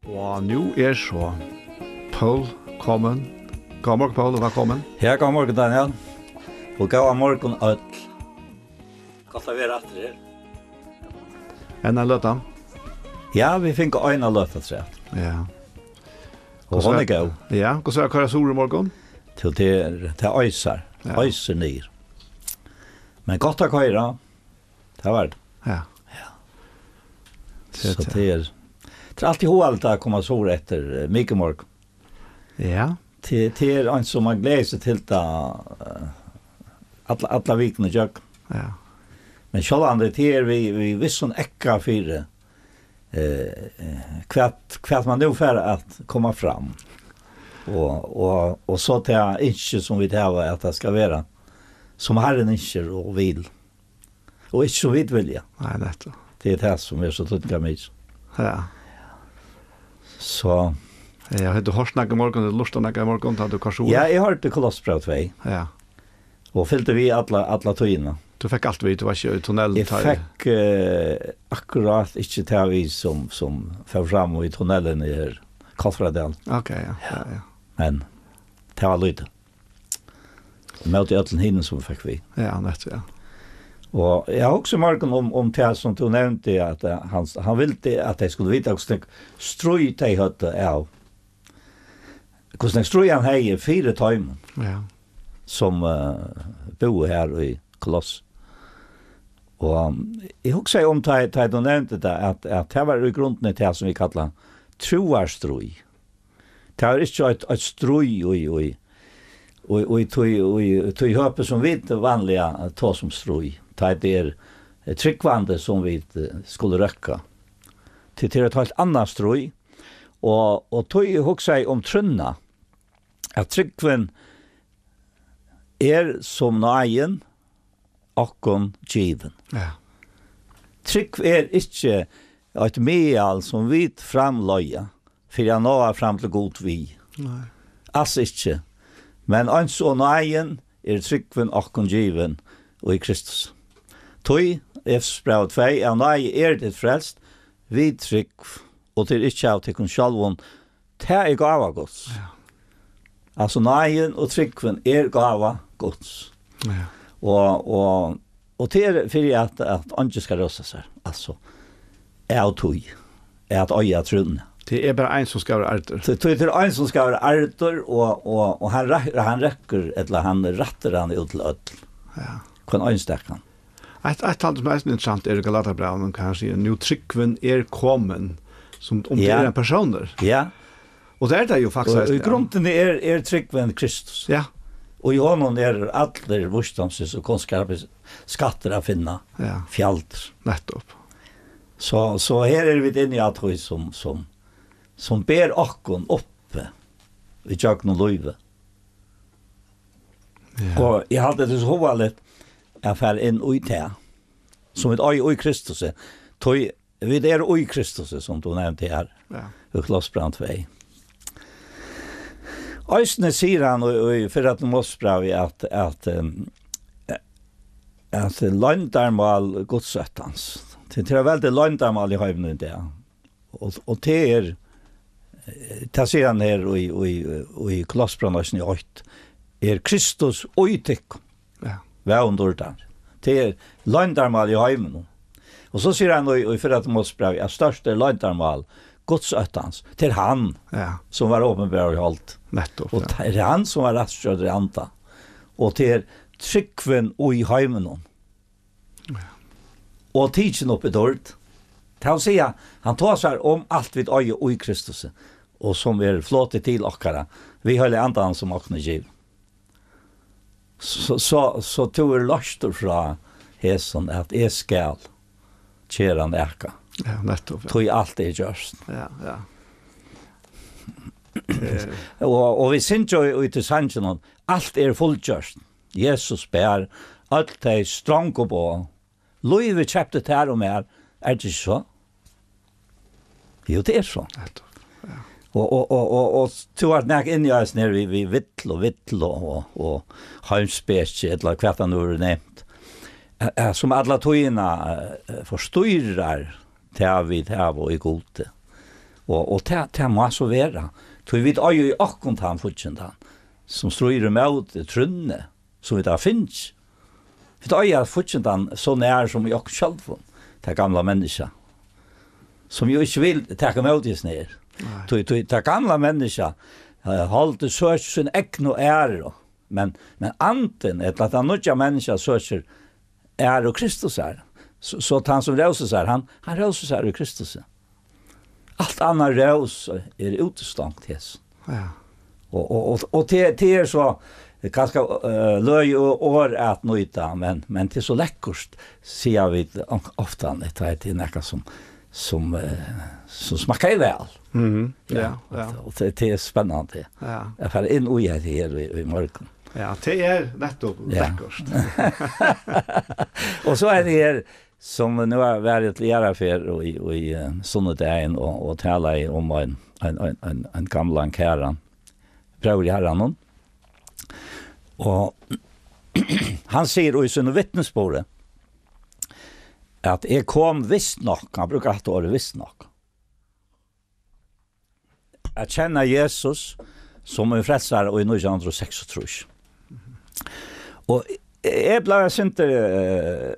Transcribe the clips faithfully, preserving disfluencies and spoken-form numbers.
Og nú er so Poul komin. Góðan morgun, Poul, og vælkomin. Ja, góðan morgun, Daniel. Og góðan morgun, øll. Gott at vera aftur her. Enn ein løta. Ja, vit fingu eina løtu afturat. Ja. Og hon er góð. Ja, hvussu er at koyra suður í morgun? Til tað er, tað eysar. Ja. Eysar niður. Men gott at koyra. Tað var tað. Ja. Ja. So tað er, tað er altíð hugaligt at koma suður eftir, eh, mikumorgun. Ja. Tað, tað er eins og man gleðir seg til tað, eh, alla, alla vikuna ígjøgnum. Ja. Men sjálvandi, tað er við, við vissum ekka fyri, eh, eh, hvat, hvat man nú fær at koma fram. Og, og, og so tað ynski sum vit hava, at tað skal vera, sum Harrin ynskir og vil. Og ikki sum vit vilja. Nei, nettupp. Tað er tað sum er so týdningarmikið. Ja. So. Ja, hevur tú hoyrt nakað í morgun, ella lurtað nakað í morgun, tá tú koyrdi suður? Ja, eg hoyrdi Kolossebræv tvey. Ja. Og fylgdi við alla, alla tíðina. Tú fekk alt við, tú var ikki í tunnelin, Eg tá fekk, eh, akkurát ikki tað við sum, sum fór fram í tunnelin í her, Kollafjarðardali. Ok, ja, ja, ja. Men tað var lítið. Ímóti øllum hinum sum fekk við. Ja, nettupp, ja. Og eg hugsaði í morgun um, um tað sum tú nevndi, at, eh, hann, hann vildi, at tey skuldu vita, hvussu nógv stríð tey høvdu av, hvussu nógv stríð hann hevði fyri teimum, Ja. sum, eh, búðu her í Koloss. Og eg hugsaði um, tá, tá tú nevndi tað, at, at tað var í grundini tað sum vit kalla trúarstríð. Tað er ikki eitt, eitt stríð í, í, í, í, tí, í, í tí høpi sum vit vanliga tosa um stríð. Tá tað er, eh, trúgvandi sum vit, eh, skulu røkka. Tí tað er eitt heilt annað stríð. Og, og tí hugsaði eg um trúnna, at trúgvin er sum náðin okkum givin. Ja. Trúgv er ikki eitt miðal sum vit framleiða fyri at náa fram til Gud við. Nei. Als ikki. Men eins og náðin er trúgvin okkum givin í Kristus. Tí, Efesusbrævið tvey, av náði eru tit frelst, við trúgv, og tað er ikki av tykkum sjálvum, tað er gáva Guds. Ja. Altso, náðin og trúgvin er gáva Guds. Ja. Og, og, og tað er fyri at, at eingin skal rósa sær. Altso, av tí, at eiga trúnna. Tað er bara ein sum skal vera ærdur. Tí, tí, tað er ein sum skal vera ærdur, og, og, og hann rek-, hann røkkur, ella hann rættir hann út til øll. Ja. Hvønn einstakan. Eitt, eitt tal sum er eisini interessant er í Galatiabrævinum, kann hann siga, nú trúgvin er komin, sum um tað Ja. er ein persónur. Ja. Og tað er tað jo faktiskt Og í eisini, ja. grundini er, er trúgvin Kristus. Ja. Og í honum er allir vísdómsins og kunnskapsins skattir at finna Ja. fjaldir. Nettupp. So, so her eru vit inni á tí sum, sum, sum ber okkum uppi í gjøgnum lívið. Ja. Og eg haldi, tað er so hugaligt at fara inn í tað, sum vit eiga í Kristusi. Tí vit eru í Kristusi, sum tú nevndi her, Ja. í Kolossebrævinum tvey. Eisini sigur hann í, í fyrra Timosbrævi at, at, em, at loyndarmál gudsóttans. Tað, tað er veldig loyndarmál í heiminum í dag. Og, og tað er, eh, tað sigur hann her í, í, í Kolossebrævinum eisini í eitt, er Kristus í tykkum. Ja. Vóndurdan. Tað er loyndarmál í heiminum. Og so sigur hann í, í fyrra Timosbrævi, at størst er loyndarmál gudsóttans. Tað er hann, Ja. sum var opinberaður í hold. Nettupp, Og ja. tað er hann, sum var rættstøddur í anda. Og tað er trúgvin í heiminum. Ja. Og tikin upp í dýrd. Tað vil siga, hann tosar um alt vit eiga í Kristusi, og sum er flotið til okkara, við Heilaga Andanum sum okkum er givin. So, so, so tú er loystur frá hesum, at eg skal gera nakað. Ja, nettupp, ja. Tí alt er gjørt. Ja, ja. Eh. Og, og vit syngja í, í tí sanginum, alt er fullgjørt. Jesus ber øll tey strongu boð. Lívið keypti tær og mær, er tað ikki so? Jú, tað er so. Nettupp, ja. Og, og, og, og, og tú vart nakað inni í eisini her við, við vill og vill og, og, og heimspeki, ella hvat tað nú er nevnt. Eh, eh, sum alla tíðina, eh, forstýrar tað vit hava í Gudi. Og, og tað, tað má so vera. Tí vit eiga í okkum tann fíggindan, sum stríðir ímóti trúnni, sum vit hava fingið. Vit eiga fíggindan so nær sum í okkum sjálvum, tað gamla menniskja, sum jú ikki vil taka ímóti hesum her. Nei. Tí, tí tað gamla menniskja, eh, heldur søkir sína egnu æru, men, men andin, ella tað nýggja menniskja, søkir æru Kristusar. So, so tann sum rósir sær, hann, hann rósir sær í Kristusi. Alt annað rós er útistongt, hes. Ja. Og, og, og, og til, til er so, det er kanskje, eh, løg og orð at nýta, men, men til er so lekkert, sier vi ofte, det er til noe som, som, eh, som smakker vel. Mhm. Ja, ja. Og det, det er spennende. Ja. Jeg får inn ui her, her i, i morgen. Ja, det er nettopp, ja, lekkert. Og så er det her, som nú har verið til jarðarferð í, í, eh, sunnudagin og, og talaði um ein, ein, ein, ein, ein gamlan kæran bróður í Harranum. Og hann sigur í sínum vitnisburði, at eg kom vist nokk, hann brúkar hatta orðið, vist nokk, at kenna Jesus sum ein frelsara í nítjan hundrað og seksogtrýss. Og eg bleiv eitt sindur, eh,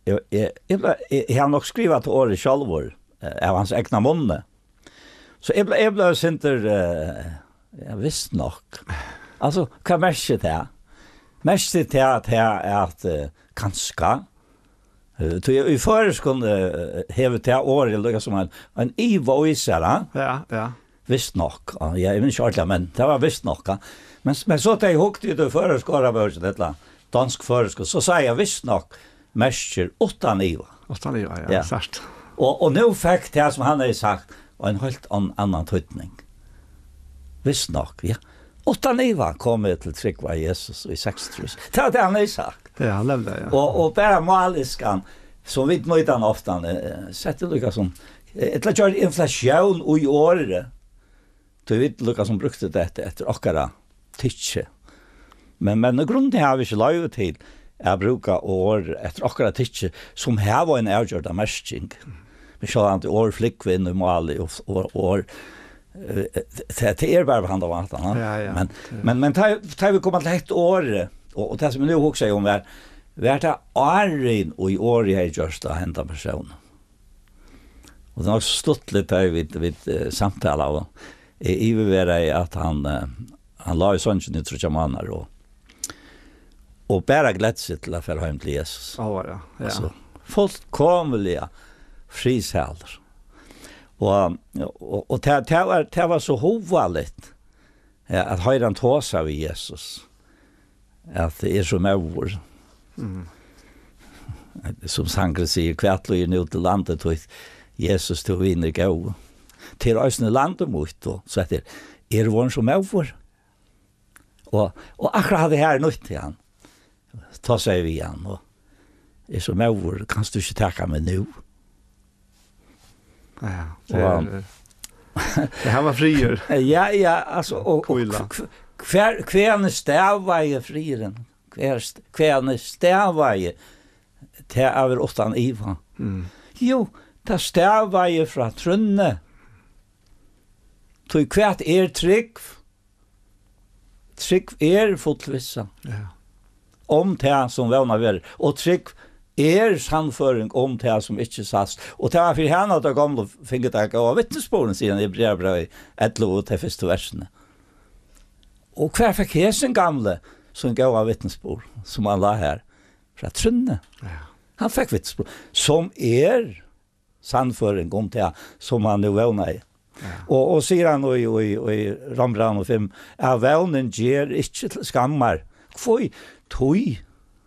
eg, eg, eg, bleiv, eg, eg havi nokk skrivað tað orðið sjálvur, eh, av hans egna munni. So eg bleiv, eg bleiv eitt sindur, eh, ja, vist nokk. Altso, hvat merkir tað? Merkir tað, tað at, eh, kanska, eh, tí í føroyskum, eh, hevur tað orðið líka sum ein, ein iva í sær, ha? Ja, ja. Vist nokk. Ja, eg minnist ikki ordiliga, men tað var vist nokk, ha? Men, men so tá eg hugdi í tí føroysku orðabókini, ella dansk-føroysku, so sá eg vist nokk merkir uttan iva. Uttan iva, ja, ja. Sært. Og, og nú fekk tað, sum hann hevði sagt, ein heilt an-, annan týdning. Vist nokk, ja. Uttan iva kom eg til trúgv á Jesus í seksogtrýss. Tað var tað, hann hevði sagt. Ja, nevniliga, ja. Og, og bara máliskan, sum vit nýta hann ofta, eh, setti líka sum, eh, ella gjør inflatión í orðið. Tí vit líka sum brúktu tað eftir, eftir okkara tykki. Men, men í grundini hava vit ikki loyvi til at brúka orð eftir okkara tykki, sum hava eina avgjørda merking. Men sjálvandi orð flúgva inn í málið og, og orð, eh, tað, tað er bara á handan mátan, ha? Ja, ja. Men, ja, men, men tá, tá vit koma til hetta orðið, og, og tað sum eg nú hugsaði um var, var tað áðrenn ið orðið hevði gjørt av henda persóni. Og tað er nokk so stuttligt, tá vit, vit, eh, samtala, og eg yvirvegari, at hann, eh, hann lá í songini í tríggjar mánaðar og, og bara gleddi seg til at fara heim til Jesus. Á, ja, ja. Altso, fullkomiliga friðsælur. Og, og, og tað, tað var, tað var so hugaligt, ja, at hoyra hann tosa við Jesus, at tað er so móður. Mm. Sum sangurin sigur, hvat líður nú til landið títt, Jesus, tú vinur góður. Til eisini landið mítt, og so eftir, er vorðin so móður. Og, og akkurát hatta her nýtti hann. Tá segði við hann, og er so móður, kanst tú ikki taka meg nú? Ja, tað er, tað her var friður. Ja, ja, altso, og, og hvíla. Hv-, hv-, hvar, hvaðani stavaði friðurin? Hvar st-, hvaðani stavaði tað at vera uttan iva? Mm. Jú, tað stavaði frá trúnni. Tí hvat er trúgv? Trúgv er fullvissa, ja, um tað, sum vónað verður, og trúgv er sannføring um tað, sum ikki sæst. Og tað var fyri hana, at teir gomlu fingu tað góða vitnisburðin, sigur hann í Hebrearabrævi ellivu, tey fyrstu versini. Og hvar fekk hesin gamli sín góða vitnisburð, sum hann lá her? Frá trúnni. Ja. Hann fekk vitnisburð, sum er sannføring um tað, sum hann nú vónaði. Ja. Og, og sigur hann í, í, í Rómbrævinum fimm, at vónin ger ikki til skammar. Hví? Tí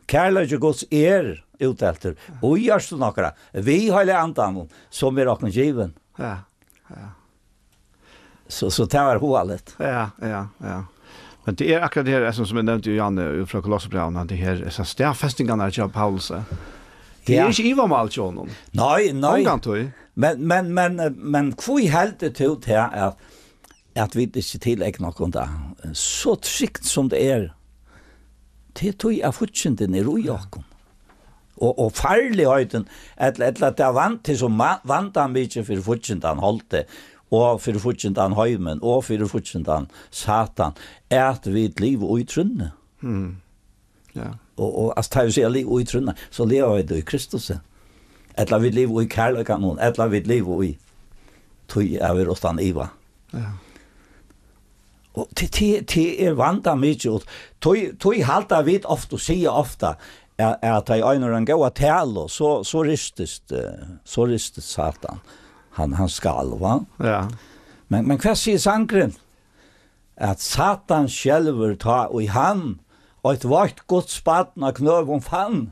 kærleiki Guds er útdeltur í hjørtum okkara, við Heilaga Andanum, sum er okkum givin. Ja, ja. So, so tað var hugaligt. Ja, ja, ja. Men tað er akkurát tað her, sum, sum eg nevndi, Janne, frá Kolossebrævinum, at tað her, hesar staðfestingarnar hjá Paulusi, tað er, ja, ikki ivamál hjá honum. Nei, nei. Ongantíð. Men, men, men, men hví heldur tú tað at, at vit ikki tileigna okkum tað? So trygt sum tað er, tað er tí at fíggindin er í okkum. Og, og farligheitin, ella, ella at tað er vand til, sum ma-, vandamikið fyri fíggindan holdið, og fyri fíggindan heimin, og fyri fíggindan Satan, at vit liva í trúnni. Mm. Ja. Og, og, altso, tá vit siga liva í trúnni, so liva vit í Kristus. Ella vit liva í kærleikanum, ella vit liva í tí at vera uttan iva. Ja. Og tí, tí, tí er vandamikið, og tí, tí halda vit ofta og siga ofta, at, at tá ein hevur eina góða talu, so, so ristist, eh, so ristist Satan. Hann, hann skal, va? Ja. Men, men hvat sigur sangurin? At Satan skelvur, tá ið hann, eitt veikt Guds barn, á knøum fann.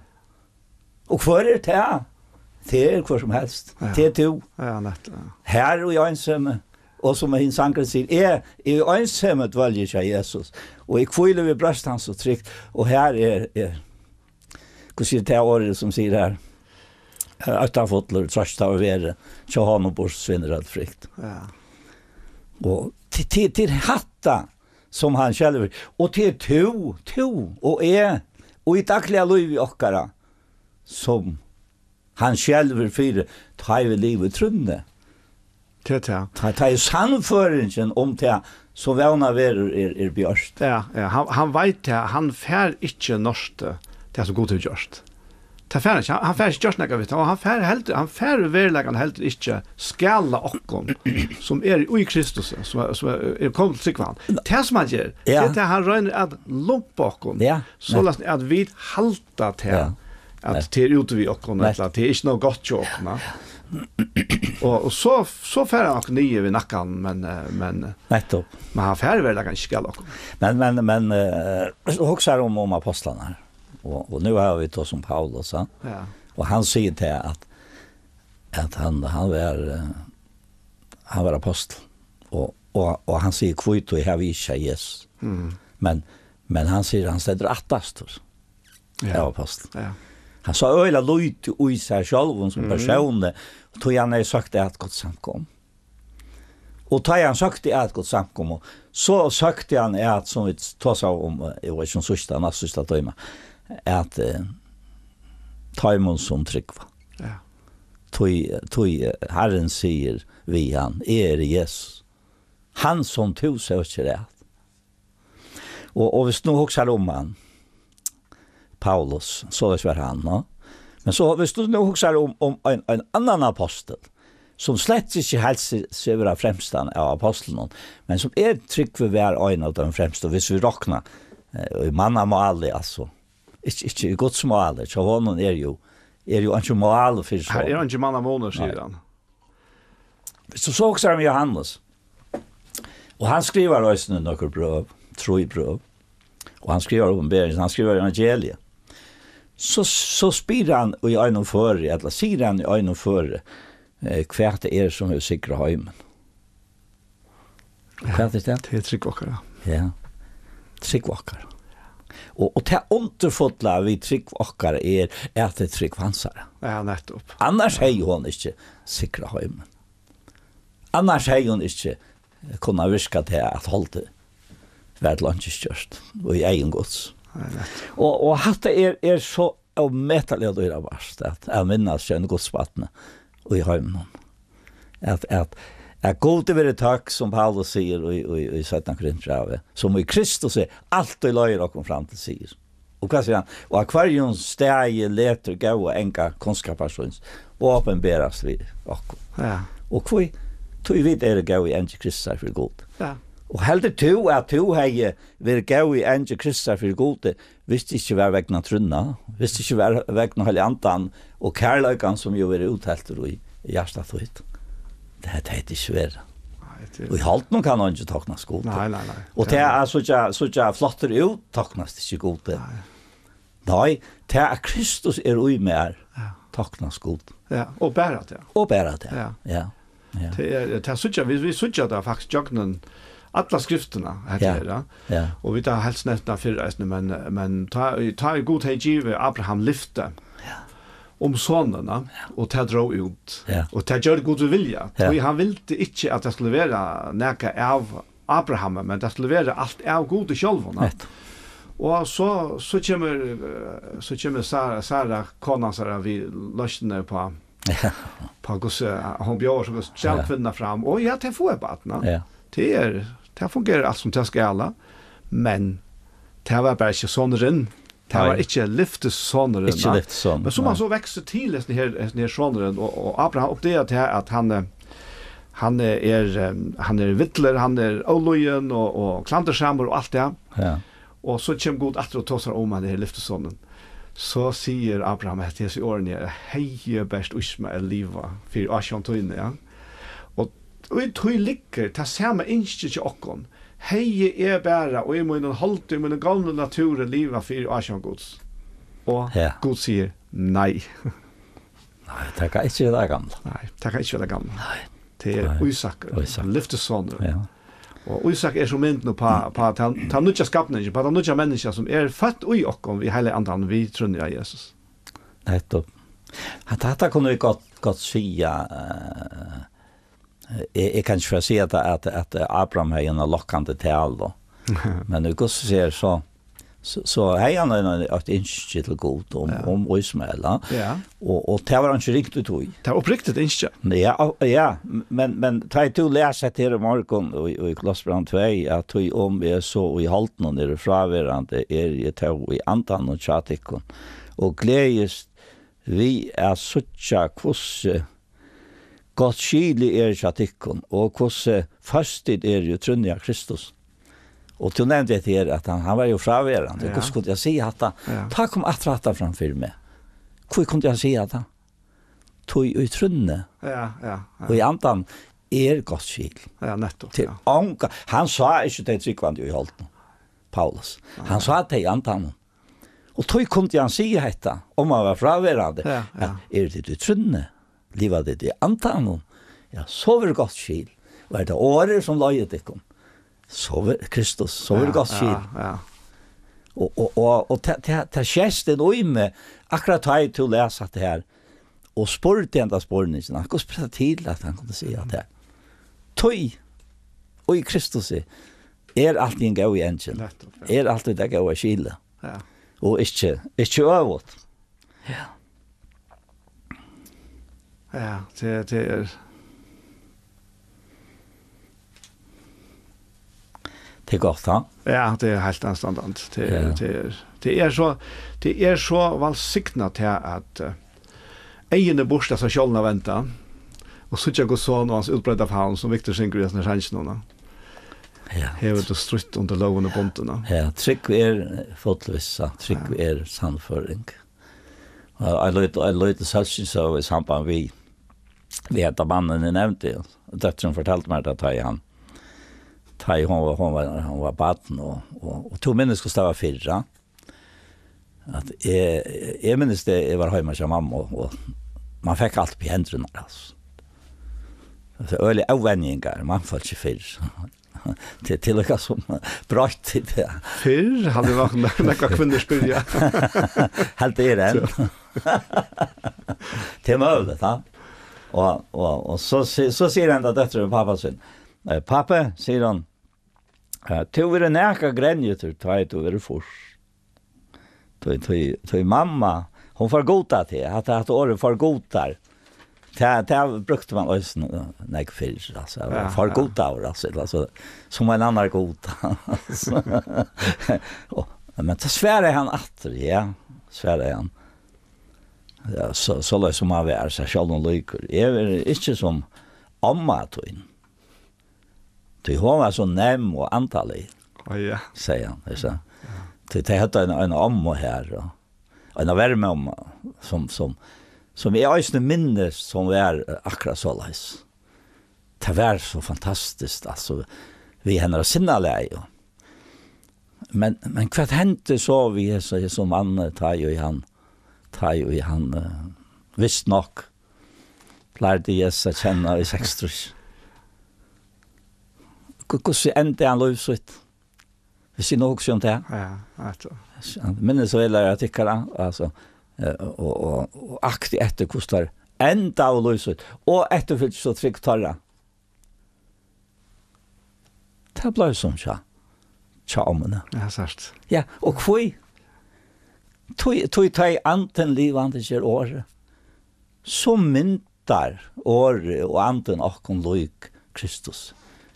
Og hvør er tað? Tað er hvør sum helst. Ja. Tað er tú. Ja, nettupp, ja. Her í einsemi, og sum hin sangurin sigur, eg, eg í einsemi dvølji hjá Jesus. Og eg hvíli við bróst hans og trygt. Og her er, er, hvussu er tað orðið sum sigur her? Óttafullur, troystaður veri, hjá honum burtursvinnur øll frykt. Ja. Og til, til, til hatta, sum hann skelvur. Og til tú, tú og eg, og í dagliga lívi okkara, sum hann skelvur fyri, tá ið vit liva í trúnni. Tað er tað. Tá, tá er sannføringin um tað, sum vónað verður, er, er bjørt. Ja, ja, hann, hann veit tað, hann fær ikki nørt, tað sum Gud hevur gjørt. Tað fær hann ikki, hann, hann fær ikki gjørt nakað við tað, og hann fær heldur, hann fær í veruleikanum heldur ikki skalað okkum, sum eru í Kristus, sum er, sum er, er komin til trúgv á hann. Tað sum hann ger, ja, tað er tað, hann roynir at lumpa okkum, ja, soleiðis at vit halda tað, ja, at, ja, tað er úti við okkum, nettupp, ella tað er ikki nóg gott hjá okkum, ja. Og, og so, so fær hann okkum niður við nakkan, men, eh, men, eh, nettupp, men hann fær í veruleikanum ikki skalað okkum. Men, men, men, eh, hugsa um, um ápostlarnar. Og, og nú hava vit tosað um Paulus, ja. Ja. Og hann sigur til at, at hann, hann var, eh, hann var ápostul. Og, og, og hann sigur, hví tí havi eg ikki Jesus. Mm. Men, men hann sigur, hann stendur aftastur. Ja. Av ápostlum. Ja. Hann sá øgiliga lítið í sær sjálvum sum, mhm, persóni, tí hann hevði søkt at Guds samkomu. Og tá hann søkti at Guds samkomu, so søkti hann at, sum vit tosaðu um, eh, eg veit ikki um síðsta, næst síðsta tíma, at, eh, teimum sum trúgva. Ja. Tí, tí, eh, Harrin sigur við hann, eg eri Jesus. Hann sum tú søkir at. Og, og hvis nú hugsar um hann, Paulus, soleiðis var hann, no? Men so, hvis tú nú hugsar um, um ein, ein annan ápostul, sum slett ikki helt seg, seg vera fremstan av ápostlunum, men sum eg trúgvi var ein av teimum fremstu, hvis vit rokna, eh, í mannamáli, altso. Ikki, ikki í Guds máli, hjá honum er jú, er jú einki mál fyri. Her er so einki mannamunur, sigur, nei, hann. So, so hugsar um Jóhannes. Og hann skrivar eisini nøkur brøv, trý brøv. Og hann skrivar Opinberingin, hann skrivar Evangeliið. So, so spyr hann í einum føri, ella sigur hann í einum føri, eh, hvat tað er sum hevur sigrað heimin. Og hvat er tað? Tað er trúgv okkara. Ja. Trúgv okkara. Og, og tað undurfulla við trúgv okkara er, at tað er trúgv hansara. Ja, nettupp. Annars hevði hon ikki sigrað heimin. Annars hevði hon ikki kunnað virkað til at holdið var til einki gjørt í eygum Guds. Nei, nettupp. Og, og hatta er, er so ómetaliga dýrabært at, at minnast seg um Guds barn í heiminum. At, at, at Gud er verið tøgg, sum Paulus sigur í, í, í seinna Korintbrævi, sum í Kristus er alt, ið leiðir okkum fram til sigur. Og hvat sigur hann? Og á hvørjum staði letur góða anga kunnskapar síns opinberast við okkum. Ja. Og hví? Tí vit eru góð í angi Kristusar fyri Gud. Ja. Og heldur tú at tú hevði verið góð í angi Kristusar fyri Gud, hvis tað ikki var vegna trúnna, hvis tað ikki var vegna Heilaga Andan og kærleikan sum jú er útheltur í hjarta títt? Tað, tað hevði ikki verið. Nei, tað... Og í holdinum kann eingin toknast Gud. Nei, nei, nei. Og tað er at síggja, síggja flottur út, toknast ikki Gud. Nei. Nei, tað at Kristus er í mær, ja, toknast Gud. Ja, og bara tað. Og bara tað. Ja. Ja. Ja. Tað er, tað síggja, vit, vit síggja tað faktiskt gjøgnum allar skriftirnar, hetta, ja, her, ja. Ja. Og vit hava helst nevnt tað fyrr eisini, men, men tá, tá ið Gud hevði givið Abraham lyfti, ja, um sonin, ja, og tað dró út. Ja. Og tað gjørdi Gud við vilja. Ja. Tí hann vildi ikki, at tað skuldi vera nakað av Abrahami, men tað skuldi vera alt av Gudi sjálvum, ja. Nettupp. Og so, so kemur, eh, so kemur Sara, Sara, konan Sara, við loysnini upp á, Ja. Uppá hvussu, eh, hon bjóðar seg, hvussu Ja. kvinna fram. Og ja, tey fáa eitt barn, ja. Ja. Tað er, tað fungerar alt sum tað skal, men tað var bara ikki sonurin. Tað Nei. var ikki lyftissonurin, Ikki ja. lyftissonurin, Men sum hann nei. so veksur til, hesin her, hesin her sonurin, og, og Abraham uppdagar tað at hann, eh, hann er, er, eh, hann er villur, hann er ólýðin og, og klandursamur og alt tað. Ja. Og so kemur Gud aftur og tosar um hann her lyftissonin. So sigur Abraham at hesi orðini er, "Hevði bert Ísmael livað fyri ásjón tíni", ja. Og í tí liggur tað sama ynski hjá okkum. "Hevði eg bara, og í mínum holdi, í mínum gomlu natúri livað fyri ásjón Guds." Og Ja. Gud sigur, "Nei." Nei, tað kann ikki vera tað gamla. Nei, tað kann ikki vera tað gamla. Nei. Tað er Nei. Ísak, Ísak. Lyftisonur. Ja. Og Ísak er so myndin uppá, uppá ta, ta nýggja skapningin, uppá ta nýggja menniskja sum er fødd í okkum við Heilaga Andanum, við trúnni á Jesus. Nettopp. Hatta, hatta kunnu vit gott, gott siga, eh, eg, eg kann ikki fara at siga at, at, at Abraham hevði eina lokkandi talu. Men í Guds sær so, so, so hevði hann ein, eitt ynski til Gud um, Ja. um Ísmael, ja. Ja. Og, og tað var hann ikki ringt út í. Tað var uppriktigt ynski. Ja, og, ja, men, men tá eg tú les hetta her í morgun í, í Kolossebrævinum tvey, at tí um eg so í holdinum eri fráverandi, eri eg tó í andanum hjá tykkum, og gleðist við at síggja, hvussu gott skil eg eri hjá tykkum, og hvussu føst tit eru í trúnni á Kristus. Og tú nevndi hetta her, at hann, hann var jo fráverandi. Ja. Hvussu kundi eg siga hatta? Ja. Tá kom aftur hatta fram fyri meg. Hví kundi hann siga hatta? Tí í trúnni, Ja, ja, ja. og í andan, er gott skil. Ja, nettopp, Til ja. onga, hann sá ikki tey trúgvandi í holdinum, Paulus. Hann Nei. sá tey í andanum. Og tí kundi hann siga hetta, um hann var fráverandi, Ja, ja. at eru tit í trúnni, liva tit í andanum, ja, so verður gott skil. Og er tað orðið sum leiðir tykkum, so verður Kristus, so verður Ja, gott skil. ja, ja. Og, og, og, og ta, ta, ta sjesten í meg, akkurát tá eg tú les at det her, og spurdi henda spurningin, hvussu ber tað til at hann kundi siga at det er? Tí, og í Kristus er, er alt í ein góð engine. Nettopp, ja. Er alt í tað góða skili. Ja. Og ikki, ikki øvut. Ja. Ja, tað, tað er Tað er gott, ha? Ja, tað er heilt anstandandi. Tað er, Ja. tað er, tað er so, tað er so vælsignað til at, eh, eyguni bursta seg sjálvum at venda, og síggja Guds son og hans útbreidda favn, sum Victor syngur í hesum sanginum, ja. Ja. Hevur tú strítt undir lógin og bundin, ja. Ja, trúgv er fullvissa, trúgv Ja. er sannføring. Og ein lítil, ein lítil sólskinssøga í samband við, við hetta mannin eg nevndi. Dóttirin fortaldi mær tað, tá ið hann, tá ið hon var, hon var, hon var barn, og, og, og tú minnist, hvussu tað var fyrr, ja? At eg, eg minnist tað, eg var heima hjá mammu, og, og man fekk alt upp í hendurnar, altso. Tað er øgiliga óvenjingar, mannfólki fyrr. Tað, tað er líka sum broytt í tað. Fyrr hevði nokk, nokk, nógvar kvinnur spyrja. Helt er enn. Tað er møguligt, ha? Og, og, og so si-, so sigur henda dóttirin við pápa sín. Eh, "Pápi," sigur hon, eh, "tú verður nakað grenjutur, tá ið tú verður fýrs." Tí, tí, tí mamma, hon forgudar teg, at, at orðið forgudar, tað, tað brúkti man eisini, eh, nógv fyrr, altso, Ja, ja. forgudaður, altso, altso, sum ein annar gud, altso. Og, men tað svaraði hann aftur, ja, svaraði hann. Ja, so, soleiðis sum hann var, seg sjálvum líkur. Eg eri ikki sum omma tín. Tí hon var so nemm og andalig, Á, ja. segði hann, veitst tú. Tí tey høvdu eina, eina ommu her, og eina vermammu, sum, sum, sum eg eisini minnist, sum var, eh, akkurát soleiðis. Tað var so fantastiskt, altso, við hennara sinnalagi. Men, men hvat hendi so við hesa, hesa mannin, tá ið hann, tá ið hann, eh, vist nokk, lærdi Jesus at kenna í seksogtrýss? Hvu-, hvussu endaði hann lív sítt? Viss eg nú hugsi um tað. Ja, at Hann minnist so væl at tykkara, altso, eh, og, og, og akti eftir hvussu teir endaðu lív sítt, og eftirfylgdi so trúgv teirra. Tað bleiv sum hjá, hjá ommuni. Ja, sært. Ja, og hví? Tí, tí tá ið andin livandi ger orðið. So myndar orðið og andin okkum lík Kristus.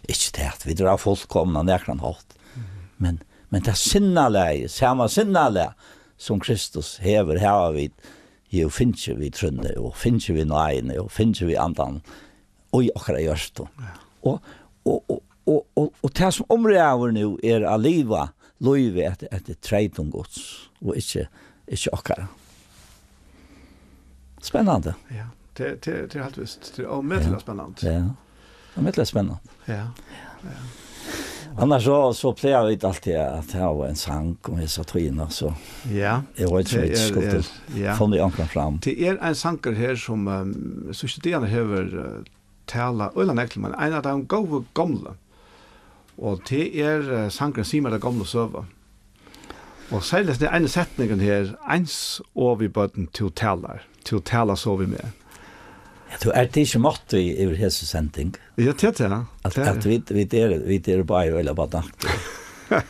Ikki tað, at vit eru fullkomna á nakran hátt, men, men tað sinnalagið, sama sinnalag sum Kristus hevur, hava vit jú fingið við trúnni og fingið við náðini og fingið við andanum í okkara hjørtu. Ja. Og, og, og, og, og, og tað sum umræður nú er at liva lívið eftir, eftir treytum Guds og ikki, ikki okkara. Spennandi. Ja, tað, tað, tað er heilt vist. Tað er ómetaliga Ja. spennandi. Ja. Ómetaliga spennandi. Ja. Ja. Annars so, so plaga vit altíð at hava ein sang um hesa tíðina, so Ja. eg veit ikki, Tað vit er, skuldu er, ja. funnið onkran fram. Tað er ein sangur her, sum, ehm, síðstu dagarnar hevur, eh, talað øgiliga nógv til mín. Ein av teimum góðu gomlu. Og tað er, eh, sangurin Sig mær ta gomlu søgu. Og serliga tann eini setningurin her, Eins og við børn tú talar, tú talar so við meg. Ja, tú ert ikki máttug yvir hesi sending. Ja, tað er tað. At, Tað er at vit, vit eru, vit eru báðir øgiliga barnaktigir.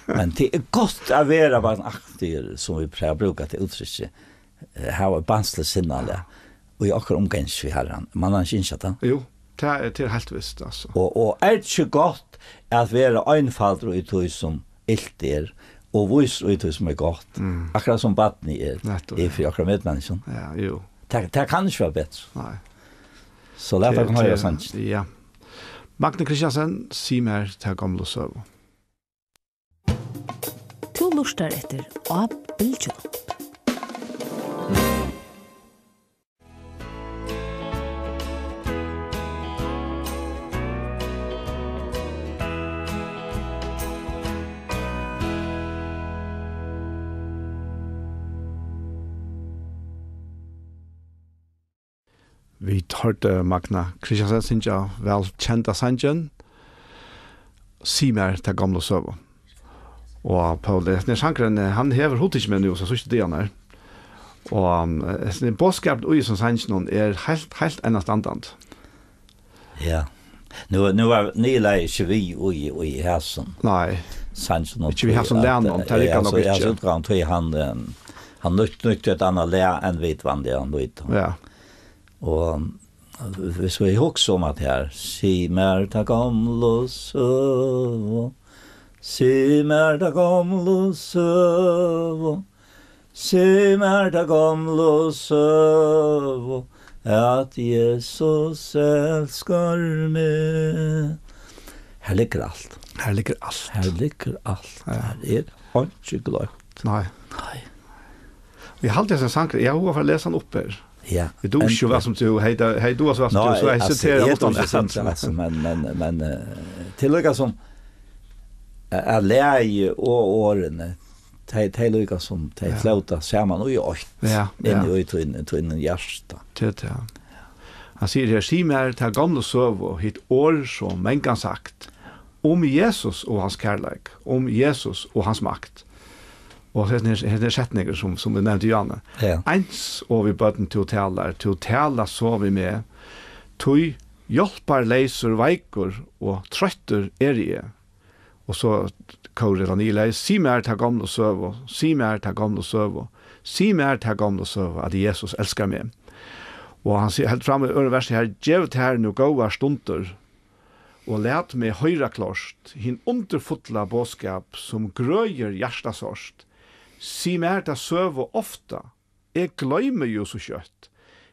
Men tað er gott at vera barnaktigur, sum vit plaga at brúka tað úttrykki. Eh, hava eitt barnsligt sinnalag. Og í okkara umgangi við Harran. Man hann ikki ynskja tað? Jú, tað er, tað er heilt vist, altso. Og, og er ikki gott at vera einfaldur í tí sum ilt er, og vísur í tí sum er gott, Mm. akkurát sum barnið er, Nettupp, er ja. fyri okkara medmenniskjum. Ja, jú. Tað, tað kann ikki vera betri. Nei. So lat Tað, okkum hoyra tað, sangin. ja. Magni Kristiansen, Sig mær ta gomlu søgu. Tú lurtar eftir Á Bylgjunum. Vit hoyrdu Magna Kristiansen syngja væl kenda sangin, Sig mær ta gomlu søgu. Og Poul, hesin her sangurin, eh, hann hevur hugtikið meg nú, so síðstu dagarnar. Og, eh, hesin boðskapurin í hesum sanginum er heilt, heilt einastandandi. Ja. Nú, nú er nýlagið ikki við í, í hesum. Nei. Sanginum Ikki við hesum at, lagnum, tað ja, riggar nokk so, ja, ikki. so útgávan, tí hann, eh, hann nýtt, nýtti eitt annað lag enn vit vanliga nýta. Ja. Og hvis vi hugsa um at her, sig mær ta gomlu søgu, sig mær ta gomlu søgu, sig mær ta gomlu søgu, at Jesus elskar meg. Her liggur alt. Her liggur alt. Her liggur alt. Ja. Her er einki gloymt. Nei. Nei. Eg haldi, at sangurin, eg havi hug at fara at lesa hann upp her. Ja. Vit duga ikki so væl sum tú, hey, da, hey, duga so væl sum Nei, tú, so eg altso, siteri eg hann dugi uttan ikki at. Altso, men, men, men, eh, tað er líka sum, eh, at lagið og orðini, tey, tey líka sum, tey Ja. flóta saman í eitt, Ja, inni ja. í tín, tín hjarta. Tað er tað. Hann sigur her, Sig mær ta gomlu søgu, hitt orð so mangan sagt, um Jesus og hans kærleik, um Jesus og hans makt. Og hesin her, hesin her setningur, sum, sum vit nevndu, Johanne. Ja. Eins og við børn tú talar, tú talar so við meg, tí hjálparleysur, veikur og troyttur eri eg. Og so kórið, ella nýlagið, Sig mær ta gomlu søgu, sig mær ta gomlu søgu, sig mær ta gomlu søgu, at Jesus elskar meg. Og hann sigur, helt fram í øðrum versi her, Gev tær nú góðar stundir, og lat meg hoyra klárt hin undurfulla boðskap, sum grøðir hjarta sárt. Sig mær ta søgu ofta, eg gloymi jú so skjótt.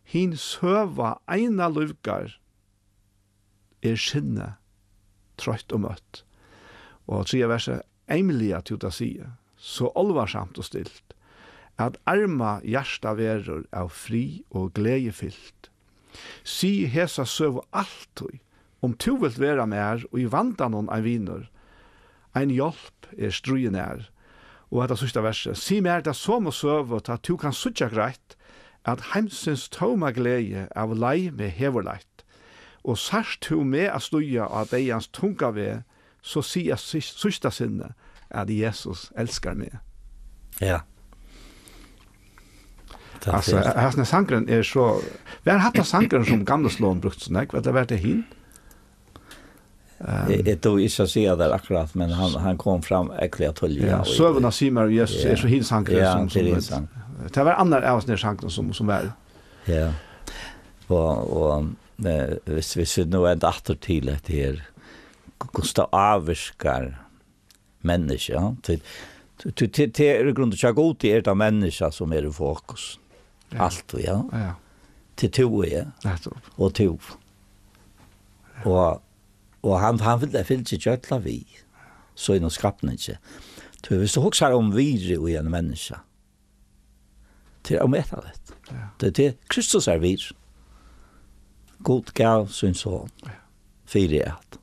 Hin søga eina lívgar er sinni troytt og møtt. Og triðja versið, Eymliga tú tað siga, so álvarsamt og stilt, at arma hjarta verður av frið og gleði fylt. Sig hesa søgu altíð, um tú vilt vera mær í vandanum ein vinur. Ein hjálp er stríðið nær. Og hetta síðsta versið, Sig mær ta somu søgu, tá tú kanst síggja greitt, at heimsins tóma gleði av leið meg hevur leitt. Og sært tú meg at stíga á deyðans tunga veg, so sig at sí-, síðsta sinni, at Jesus elskar meg. Ja. Takk Altso, fyri. Hasin sangurin er so, var hatta sangurin, sum Gamli Slóðin brúkti so nógv, ella var tað hin? Ehm, Eg, eg dugi ikki at siga tað akkurát, men hann, hann kom fram ógvuliga tíðliga Ja, í, søguna í Sig mær um Jesus Ja. er so hin sangurin, Ja, sum, tað er sum hin sang. Tað var annar av hesum her sangunum, sum, sum var. Ja. Og, og eh, hvis, hvis vi nå enda atter til dette her, hvussu tað ávirkar menniskja, ja. Til, til, til, til er í grund og hjá Gudi er tað menniskja, sum er í fokus. Ja. Alt, ja. Ja. Til tú er, Nettopp. Og tú. Og, og hann, hann vil, fylgir gjølla við, so í skapningi. Tú, hvis du hugsar um virði í ein menniskja, tað er ómetaligt. Ja. Tað er til Kristus er virð. Gud gav sín son. Ja. Fyri at.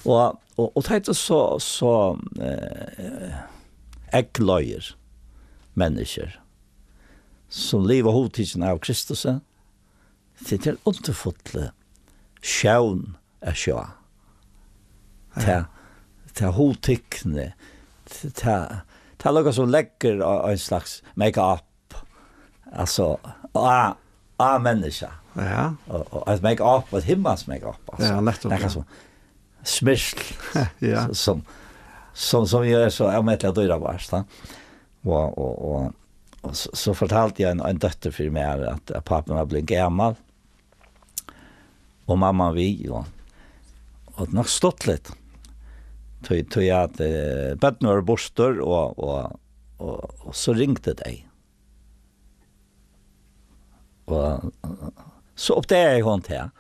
Og, og, og tað er so, so eh, eygleiðir menniskjur, sum liva hugtikin av Kristus, tað er undurfulli sjón at sjá. Ja. Tað, tað hugtikni, tað, tað luktar sum leggur á ein slags make-up. Altso, á, á menniskja. Ja. Og, og eitt make-up, eitt himmals make-up, altso. Ja, nettopp, Nakað ja. Sum smyrsl, Ja. Sum, sum, sum jo er so ómetaliga dýrabart, ja. Og, og, og, og so, so fortaldi ein, ein dóttir fyri meg at, at pápin var blivin gamal, og mamman við, og, og nokk stuttligt. Tí, tí at eh, børnini vóru burtur, og, og, og, og so ringdu tey. Og eh, so uppdagaði hon tað,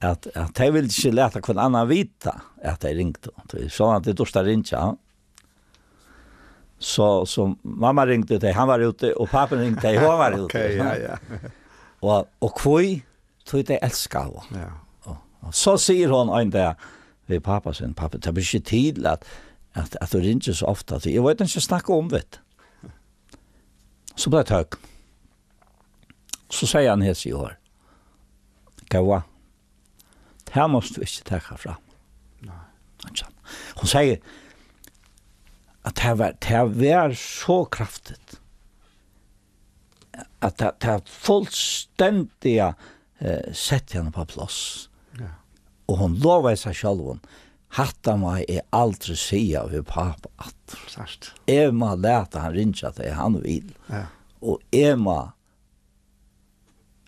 at, at tey vildu ikki lata hvønn annan vita, at tey ringdu. Tí so at tey dursta ringja. So, so mamma ringdi, tey, hann var úti, og pápin ringdi, tey, hon var úti. Ok, ja, ja. Og, og hví? Tí tey elskaðu. Ja. Og, og so sigur hon ein dag við pápa sín, "Pápi, tað ber ikki til at, at, at tú ringir so ofta, tí eg veit ikki at snakka um við." So bleiv tøgn. So segði hann hesi orð. "Góða, tað mást tú ikki taka fram." Nei. Hann segði, at tað var, tað var so kraftigt, at tað, tað fullstendiga eh, setti hana upp á pláss. Ja. Og hon lovaði sær sjálvum, "Hatta má eg aldri siga við pápa aftur. Sært. Eg má lata hann ringja, tá hann vil. Ja. Og eg má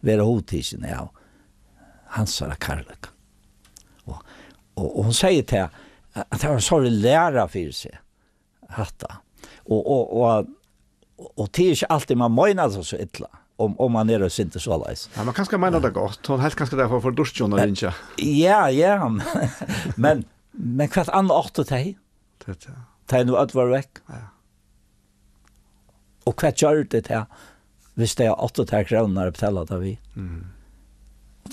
vera hugtikin av hansara kærleika." Og, og, og hon segði til, at tað var so læra fyri seg, hatta. Og, og, og, og tað er ikki altíð, man meinar tað so illa, um, um man er og syndir soleiðis. Ja, man kanska meinar tað gott. Hon helt kanska tað for, for dustin at ringja. Ja, ja. Men, men hvat annað áttu tey? Tað, tað. Tey nú øll vóru vekk. Ja. Og hvat gjørdi tað, hvis tey áttu tær krónurnar at betala tað við? Mm.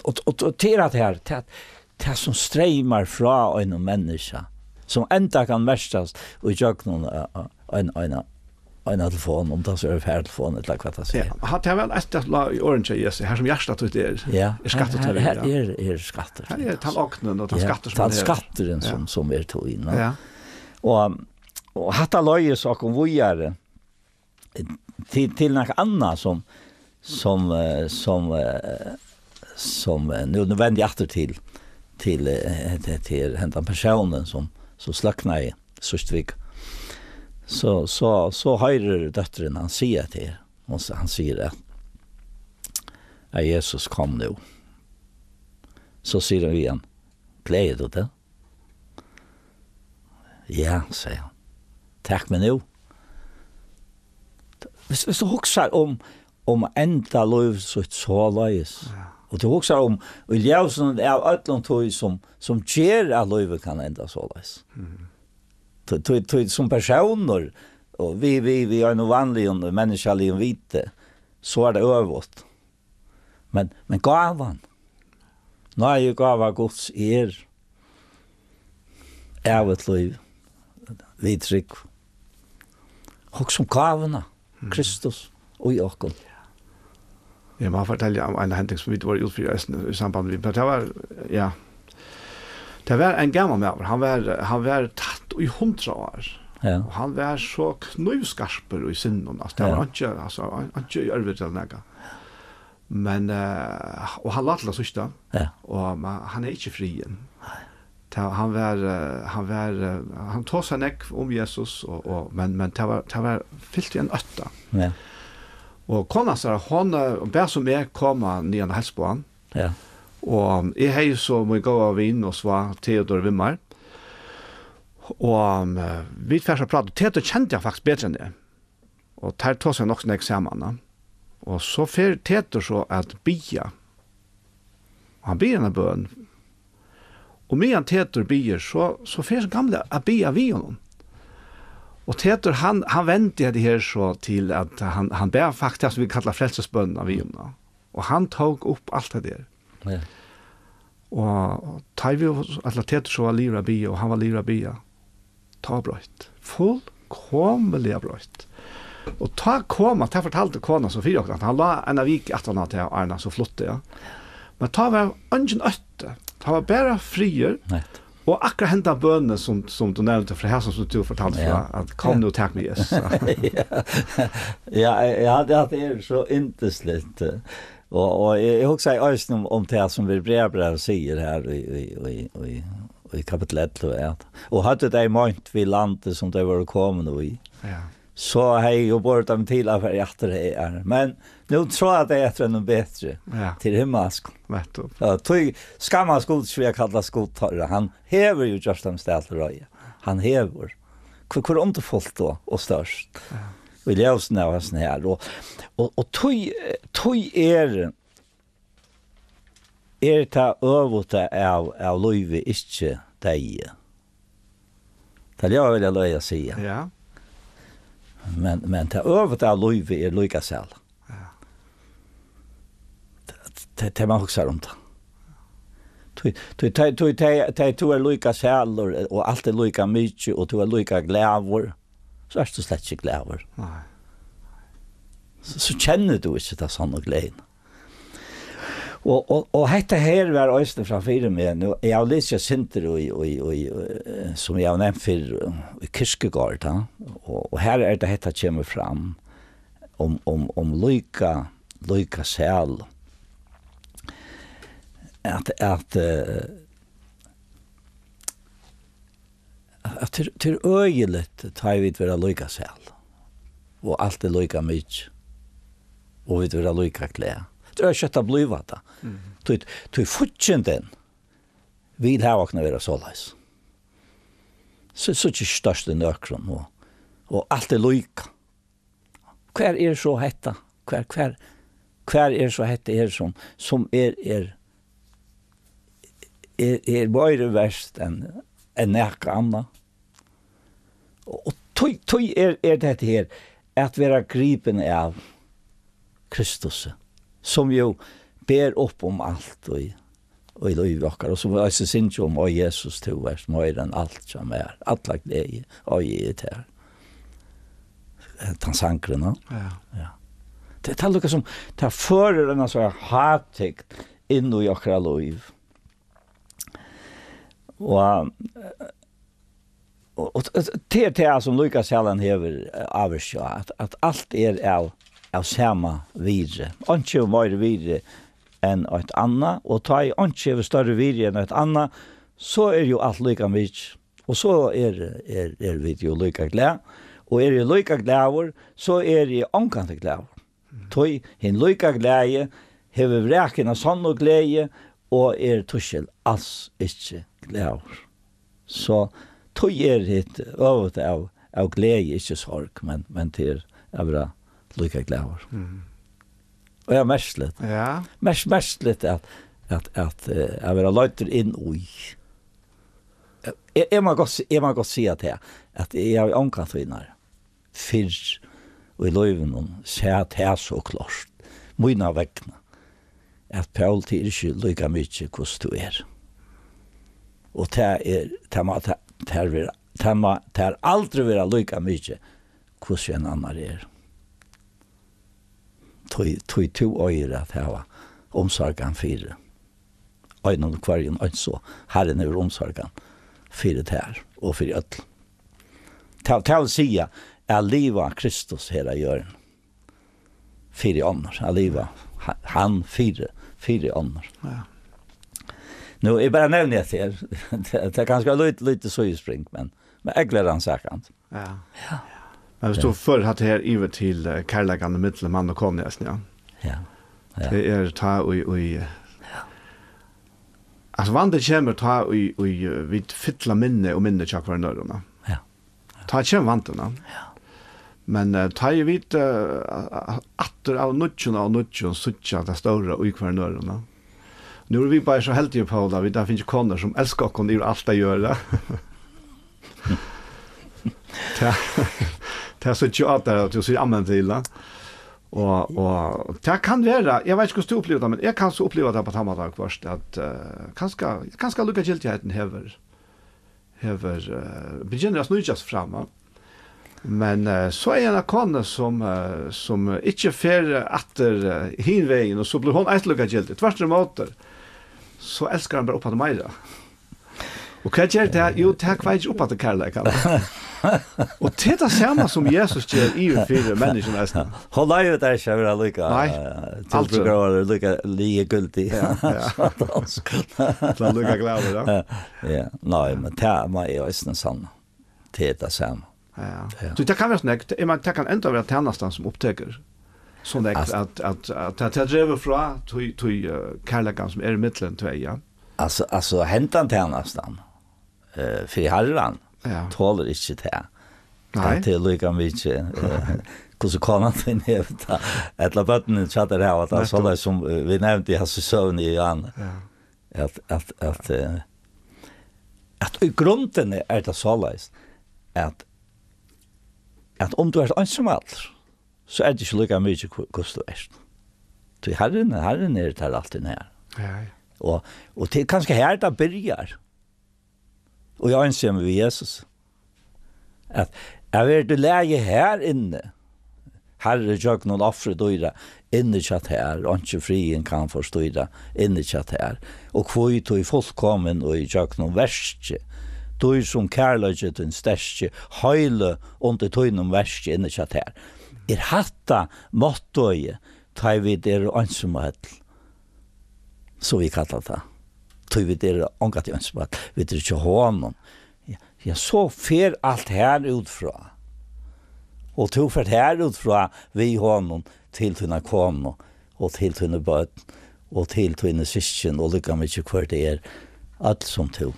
Og, og, og til at her, til at, til at sum streymar frá einum menniskja, sum enda kann merkjast í gjøgnum eh, eh, ein, ein, ein telefon, um tað so er ferð telefon, ella hvat tað Ja, sigur. Hatta er væl eitt at lá í orðin hjá Jesu, her sum hjarta títt er, Ja, er skattur her, til her, her ja. Er, er skattur. Her er tann ognin og tann Ja, skattur sum tann hann hevur. Skatturin Ja. Sum, sum er tín, no? Ja. Og, og hatta leiðir so okkum víðari til, til nakað annað sum, sum, eh, sum, eh, sum eh, nú, nú vendi eg aftur til, til, eh, til, til hendan persónin sum, sum sløknaði síðstu viku. So, so, so hoyrir dóttirin hann siga til her. Hon, s- hann sigur at, at Jesus kom nú. So sigur hon við hann, "Gleðir tú teg?" "Ja," segði hann. "Tak meg nú." Hvis, hvis tú hugsar um, um at enda lív sítt soleiðis, Ja. Og tú hugsar um, í ljósinum av øllum tí sum, sum ger at lívið kann enda soleiðis. Mhm. Tí, tí, tí sum persónur, og við, við, við einum vanligum, menniskjaligum viti, so er tað øvugt. Men, men gávan, náði gáva Guds er ævigt lív, við trúgv. Hugsa um gávuna, Mm. Kristus, í okkum. Eg má fortelja um eina hending sum vit vóru út fyri eisini í samband við, men tað var, ja, tað var ein gamal maður, hann var, hann var tætt í hundrað ár, Ja. Og hann var so knívskarpur í sinnum, altso, tað var Ja. Einki, altso, ein-, einki í ørviti ella nakað. Men, eh, og hann lá til at síggja, Ja. Og ma-, hann er ikki friðin. Nei. Tað, hann var, eh, hann var, eh, hann tosaði nógv um Jesus, og, og, men, men tað var, tað var fylt í ein ótta. Ja. Og kona hansara, hon, eh, bað so meg koma niðan og heilsa uppá hann. Ja. Og eg hevði so mín góða vin og svág Theodor við mær. Og, eh, vit fara so at práta. Theodor kendi hann faktiskt betri enn eg. Og teir tosaðu nokk so nógv saman, ja. Og so fer Theodor so at biðja. Og hann biður eina bøn. Og meðan Theodor biður, so, so fer so gamli at biðja við honum. Og Theodor, hann, hann vendi hetta her so til at hann, hann bað faktiskt tað sum vit kalla frelsisbønina við honum. Og hann tók upp alt hetta her. Ja. Og tá ið vit, ella Theodor so var liðugur at biðja, og hann var liðugur at biðja, tá var broytt. Fullkomiliga broytt. Og tá kom hann, tá fortaldi konan so fyri okkum, at hann lá eina viku aftan á tað, áðrenn hann so flutti, ja. Men tá var eingin ótti. Tá var bara friður. Nett. Og akkurát henda bønin sum, sum tú nevndi frá, her sum tú fortaldi frá, ja, at kom nú, tak meg, Jesus. Ja. Ja, ja, det, det er så yndisligt. Og, og eg, eg hugsi eisini um, um tað sum Hebreabrævið sigur her í, í, í, í, í kapittul ellivu, at, og høvdu tey meint við landið sum tey vóru komin í, ja, so hevði jú borið teimum til at fara aftur hagar. Men nú tráa tey eftir einum betri, ja, til himmalskum. Nettupp. Ja, tí skammast Gud, sum er kallað Gud teirra. Hann hevur jú gjørt teimum stað til reiðu. Hann hevur. Hvør, hvør undurfult og, og stórt. Ja. Og í ljósinum av hasum her. Og, og, og tí, tí er, er tað øvuta av, av lívi ikki deyði. Tað ljóðar væl at løgja at siga. Ja. Men, men tað øvuta av lívi er líka sæla. Ja. Tað, tað, tað man hugsar um tað. Tí, tí, tí, tí, tí, tí tú er líka sælur, og alt er líka mikið, og tú er líka glaður, so ert tú slett ikki glaður. Nei. So, so kennir tú ikki ta sannu gleðina. Og, og, og hetta her var eisini fram fyri meg. Nú, eg havi lisið eitt sindur í, í, í, eh, sum eg havi nevnt fyrr, í Kierkegaard, tá. Og, og her er tað hetta kemur fram um, um, um líka, líka sæl. At, at, eh, at til, til øgiligt, tá vit vera líka sæl. Og alt er líka mikið. Og vit vera líka glað. Tað er skjótt at blíva tað. Mhm. Tí, tí fíggindin vil hava okkum at vera soleiðis. So, so ikki størst í nøkrum, og, og alt er líka. Hvar er so hetta? Hvar, hvar, hvar er so hetta her sum, sum er, er, er, er meira vert enn, enn nakað annað? Og, og tí, tí er, er hetta her, at vera gripin av Kristus, sum jú ber upp um alt í, í lívi okkara, og sum vit eisini syngja um: "Ó Jesus, tú ert meira enn alt hjá mær, alla gleði eigi eg tær." Tann sangurin, no? Ja. Ja. Tað, tað er líka sum, tað førir eina so hátign inn í okkara lív. Og, og, og, og tað er tað sum líka sælan hevur, eh, ávirki á, at, at alt er av, av sama virði. Einki hevur meiri virði enn eitt annað, og tá ið einki hevur størri virði enn eitt annað, so er jú alt líka mikið. Og so er, er, er vit jú líka glað, og er eg líka glaður, so er eg ongantíð glaður. Tí hin líka gleði hevur vrakað hina sannu gleði, og er tískil als ikki glaður. So tí er hitt øvugt av, av gleði ikki sorg, men, men til at vera líka glaður. Mm. Og er merkiligt. Ja. Merk-, merkiligt at, at, at, eh, at vera leiddur inn í. Eg, eg má gott si-, eg má gott siga tað, at eg havi ongantíð fyrr í lívinum sæð tað so klárt, mína vegna, at Poul, tað er ikki líka mikið, hvussu tú er. Og tað er, tað má, tað, tað er vera, tað má, tað er aldri vera líka mikið, hvussu ein annar er. Tí, tí tú eigur at hava umsorgan fyri einum og hvørjum, eins og Harrin hevur umsorgan fyri tær og fyri øll. Tað, tað vil siga, at liva Kristus her á jørðini fyri onnur, at liva ha-, hann fyri, fyri onnur. Ja. Nú, eg bara nevni hetta her. Tað, tað er kanska eitt lítið, lítið síðuspring, men, men ógvuliga rannsakandi. Ja. Ja. Men viss tú, ja, førir hatta her yvir til, eh, kærleikan millum mann og konu, eisini, ja. Ja. Ja. Tað er tá í, í, ja, Altso, vandin kemur tá í, í, eh, vit fylla minni og minni hjá hvørjum øðrum, ja. Ja. Tá kemur vandin, ja. Ja. Men, eh, tá ið vit, eh, aftur av nýggjum og nýggjum síggja tað stóra í hvørjum øðrum, ja. Nú eru vit bara so heldigir, Poul, at vit hava fingið konur sum elska okkum yvir alt at gera. Tað, tað síggi eg á tær, at tú sigur amen til, ja. Og, og tað kann vera, eg veit ikki, hvussu tú upplivir tað, men eg kann so uppliva tað á tann mátan viðhvørt, at, eh, kanska, kanska líkagildigheitin hevur, hevur, eh, byrjar at sníkja seg fram, va? Men, eh, so er ein kona sum, eh, sum ikki fer aftur, eh, hin vegin, og so blívur hon eisini líkagildig. Tvørturímóti, so elskar hon bara uppaftur meira. Og hvat ger tað? Jú, tað kveikir upp aftur kærleikan. Og tað er tað sama sum Jesus ger yvir fyri menniskjum eisini. Hon loyvir tær ikki at vera líka, Nei, eh, til aldri. Brúkar at vera líka ligegyldig. Ja, ja. Tað er líka glaður, ja. Ja, nei, men tað má eg eisini sanna. Tað er tað sama. Ja. Ja. So tað kann vera snakk, eg meini, tað kann enda vera tænastan sum upptekur. So nógv Altso at, at, at, at tað dregur frá tí, tí, eh, kærleikan sum er millum tvey, ja. Altso, altso, hendan tænastan, eh, fyri Harran, Ja. tolir ikki tað. Nei. At tað er líka mikið, eh, hvussu konan tín hevur tað. Ella børnini hjá tær hava tað, Nettupp. Soleiðis sum, eh, vit nevndu í hasi søguni í Johan. Ja. At, at, at, eh, at í grundini er tað soleiðis, at, at um tú ert einsamallur, so er tað ikki líka mikið hvu-, hvussu tú ert. Tí Harrin, Harrin er tær altíð nær. Ja, ja. Og, og tað er kanska her tað byrjar. Og eg einsi meg við Jesus. At, at vera í lagi her inni. Harri, gjøgnum ofrið dýra, inni hjá tær, einki friðin kann forstýra, inni hjá tær. Og hví tú fullkomin og í gjøgnum verki, dýr sum kærleiki tín sterki, heili undir tínum verki inni hjá tær. Er hatta mottoið, tá ið vit eru einsamøll, sum vit kalla tað? Tí vit eru ongantíð einsamøll, vit eru hjá honum. Ja, ja, so fer alt her út frá. Og tú fert her út frá við honum til tína konu og til tíni børn og til tíni systkin og líka mikið hvør tað er, øll sum tú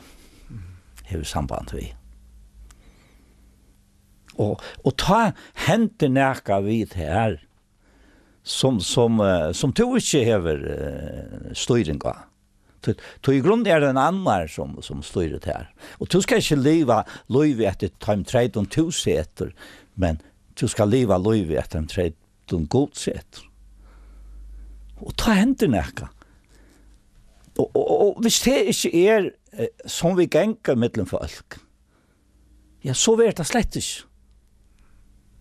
hevur samband við. Og, og tá hendir nakað við tær, sum, sum, eh, sum tú ikki hevur, eh, stýring á. Tí, tí í grunden er tað ein annar, sum, sum stýrir tær. Og tú skal ikki liva lívið eftir teimum treytum tú setur, men tú skal liva lívið eftir teimum treytum Gud setur. Og tá hendir nakað. Og, og, og, og hvis tað ikki er, eh, sum vit ganga millum fólk, ja, so verður tað slett ikki.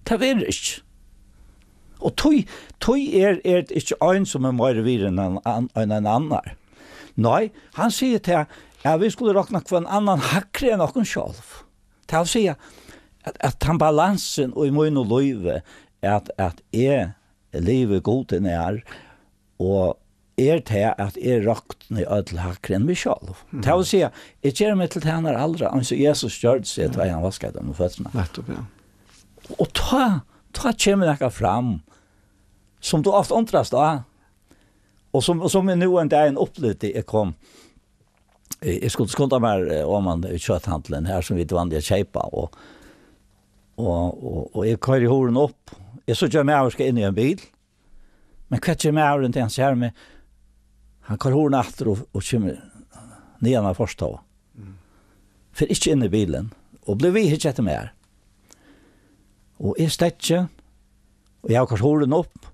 Tað verður ikki. Og tí, tí er, er tað ikki ein, sum er meira virði enn ein, an-, enn ein annar. Nei, hann sigur tað, at vit skulu rokna hvønn annan hægri enn okkum sjálv. Tað vil siga, at, at tann balansin í mínum lívi, at, at eg livi Gud inn er, og er tað, at eg rokni øll hægri enn meg sjálv. Mhm. Tað vil siga, eg geri meg til tænara allra, eins og Jesus gjørdi seg, tá hann vaskaði teimum føturnar. Nettupp, ja. Og tá, tá kemur nakað fram, sum tú ofta undrast á, og sum, og sum eg nú ein dagin upplivdi, eg kom, eg, eg skuldi skunda mær, eh, oman í kjøthandilin her, sum vit vanliga keypa, og, og, og, og eg koyri hurðina upp. Eg síggi ein maður skal inn í ein bil. Men hvat ger maðurin, tá hann sær meg? Hann koyrir hurðina aftur og, og kemur niðan á forstova. Mm. Fer ikki inn í bilin og blívur við at hyggja eftir mær. Og eg steðgi, og eg havi koyrt hurðina upp,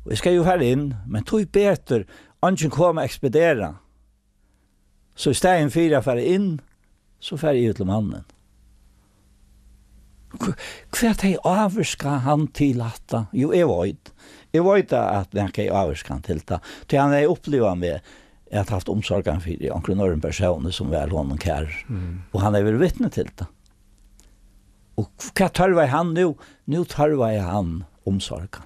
og eg skal jú fara inn, men tíbetur, eingin kom at ekspedera. So í staðin fyri at fara inn, so fari eg yvir til mannin. Hv-, hvat hevði ávirkað hann til hatta? Jú, eg veit. Eg veit at nakað hevði ávirkað hann til tað. Tí hann hevði upplivað meg at havt umsorgan fyri onkrum øðrum persóni sum var honum kær. Mm. Og hann hevði verið vitni til tað. Og hvat tørvaði hann nú? Nú tørvaði hann umsorgan.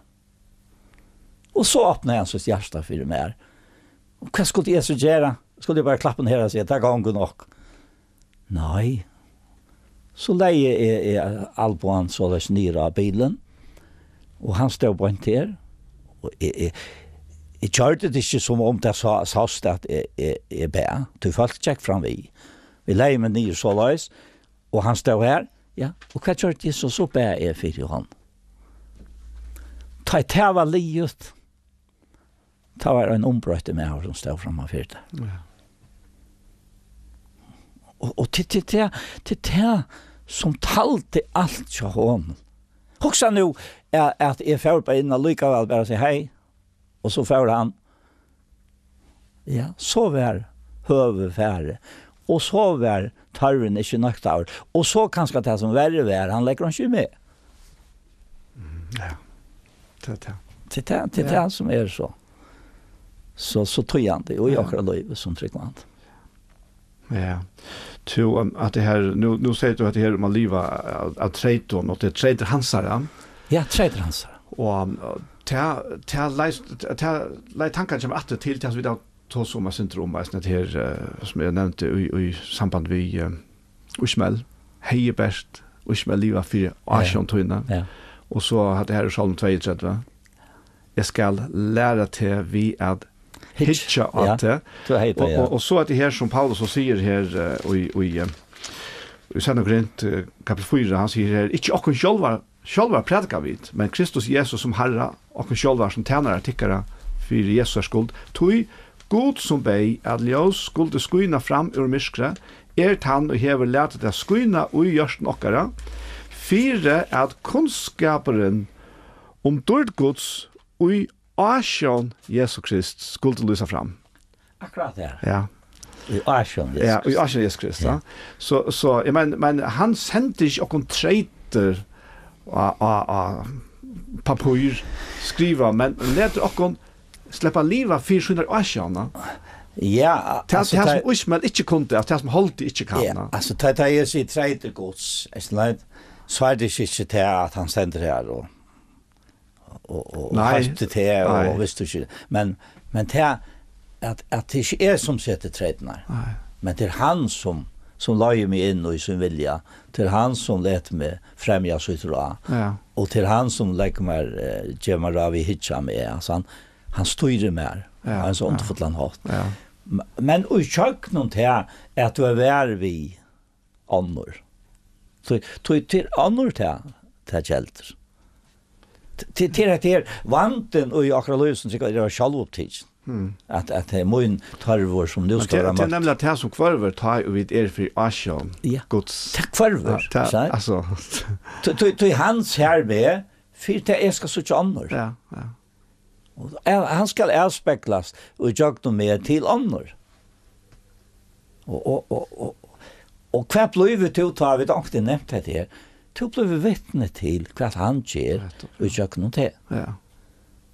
Og so opnaði hann sítt hjarta fyri mær. Og hvat skuldi eg so gera? Skuldi eg bara klappa hann her og siga, "Tað gongur nokk"? Nei. So legði eg, eg albogan soleiðis niður á bilin, og hann stóð beint her, og eg, eg, Eg gjørdi tað ikki, sum um tað sá, sást, at eg, eg, eg bað, tí fólk gekk fram við. Vit leggja meg niður soleiðis, og hann stóð her. Ja, og hvat gjørdi eg so? So bað eg fyri honum. Tá ið tað var liðugt, tá var ein umbroyttur maður, sum stóð framman fyri tað. Ja. Og, og til, til, til, til tað, sum taldi alt hjá honum. Hugsa nú, at, at eg fór bara inn og likevel bara siga hei, og so fór hann. Ja, so var høvið farið. Og so var tørvurin ikki nøktaður. Og so kanska tað sum verri var, hann leggur hann ikki við. Mm, ja. Tað er tað. Tað er tað, tað er Ja. tað sum er so. So, so týðandi, og í Ja. okkara lív sum trúgvandi. Ja. Tú, um, at tað her, nú, nú sigur tú at tað her um at liva av, av treytum, og tað er treytir hansara. Ja, treytir hansara. Og, um, tað, tað lei, tað lei tankar koma aftur til tað sum vit hava tosað um, eitt sindur um, eisini at her, eh, sum eg nevndi í, í samband við, eh, Ísmael. Hevði bert Ísmael livað fyri Ja. ásjón tína. Ja. Og so hatta her í Sálm tveyogtretivu. Eg skal læra teg við at Hyggja. hyggja á Ja, teg. Tú hevði Og, tað, ja. og, og so er tað her, sum Paulus so sigur her, eh, í, í, eh, í Seinna Korint, eh, kapittul fýra, hann sigur her, ikki okkum sjálvar, sjálvar prædika vit, men Kristus Jesus sum Harra, okkum sjálvar sum tænarar tykkara fyri Jesu skuld. Tí Gud sum beyð, at ljós skuldi skína fram úr myrkri, er tann, og hevur latið tað skína í hjørtum okkara, fyri at kunnskapurin um dýrd Guds í ásjón Jesu Krist skuldi lýsa fram. Akkurát, ja. Ja. Í ásjón Jesu Ja, í Krist. ásjón Jesu Krist, Ja. ja. So, so, eg mein, men hann sendi ikki okkum treytir á, á, á pappír skriva, men letur okkum sleppa liva fyri sínar ásjónar. Ja, Tað, altso, tað tað sum Ísmael ikki kundi, at tað sum Holdi ikki kann, Ja, ja. altso, tá, tá eg sigi treytir Guds, er snart, so er tað ikki, ikki tað at hann stendur her og, og, og Nei. heitti teg, og Nei. vistu ikki. Men, men tað at, at tað ikki er sum setur treytirnar. Nei. Men tað er hann sum, sum leiðir meg inn í sín vilja. Tað er hann sum letur meg fremja sítt ráð. Ja. Og tað er hann sum leggur mær, eh, gevur mær ráð við hyggja meg. Altso, hann, hann stýrir mær Ja, á ein so ja. undurfullan hátt. Ja. M-, men í gjøgnum tað at tú er vær við onnur. Tí, tí til onnur tað, tað geldur. T-, til, til at her vandin í okkara lív, sum sikkurt er sjálvupptikin. Mm. At, at tað er mín tørvur, sum nú Men skal tað, vera tað er møtt. nemliga tað, sum hvørvur, tá ið vit eru fyri ásjón Ja. Guds. Tað hvørvur, Ja, tað, sær? altso. Tí, tí, tí hann sær meg, fyri tað eg skal síggja onnur. Ja, ja. Og av-, hann skal avspeglast í gjøgnum meg til onnur. Og, og, og, og, og hvat blívur tú tá, vit onkuntíð nevnt hetta her? Tú blívur vitni til, hvat hann ger Nettupp, í ja. gjøgnum teg. Ja.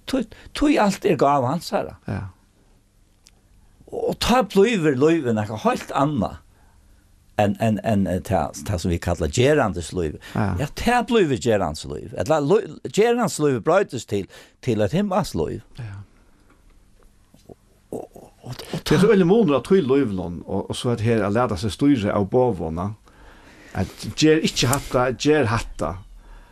Tí, tí alt er gáva hansara. Ja. Og tá blívur lívið nakað heilt annað enn, enn, enn, enn tað, tað sum vit kalla gerandislív. Ja. Ja, tað blívur gerandislív. Ella lí-, gerandislívið broytist til, til eitt himmalskt lív. Ja. Og, og, og, og Tað er so øgiligur munur á tí lívinum og, og so at her at lata seg stýra av boðum, at ger ikki hatta, ger hatta.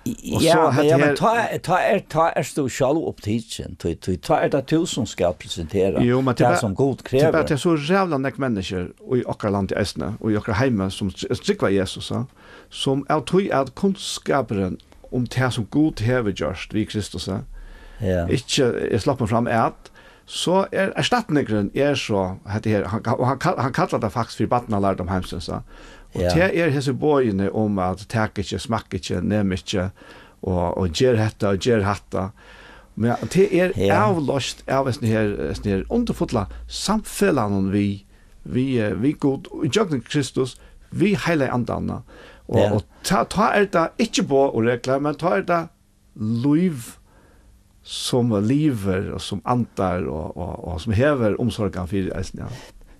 Og Ja, so men, hetta ja, men her tá, tá er, tá ert tú sjálvupptikin, tí, tí tá er tað tú sum skal presentera Jú, men tað er bara, sum Gud tað er bara, krevur. tað er so rævla nógv menniskjur í okkara landi eisini, og í okkara heimi, sum tr-, trúgva Jesus, ja, sum av tí at kunnskapurin um tað, sum Gud hevur gjørt við Kristus, ja, Ja. ikki er sloppin fram at, so er erstatningurin er so, hetta her, hann, og hann kall-, hann kallar tað faktiskt fyri barnalærdóm heimsins, ja. Og Ja. tað er hesi boðini um at tak ikki, smakk ikki, nem ikki, og, og ger hetta og ger hatta. Men tað er Ja. avloyst av ein sånn her, ein sånn her undurfulla samfelagnum við, við, eh, við Gud, í gjøgnum Kristus, við Heilaga Andanum. Og, Ja. og tá, tá er tað ikki boð og reglar, men tá er tað lív sum livir og sum andar og, og, og sum hevur umsorgan fyri eisini, ja.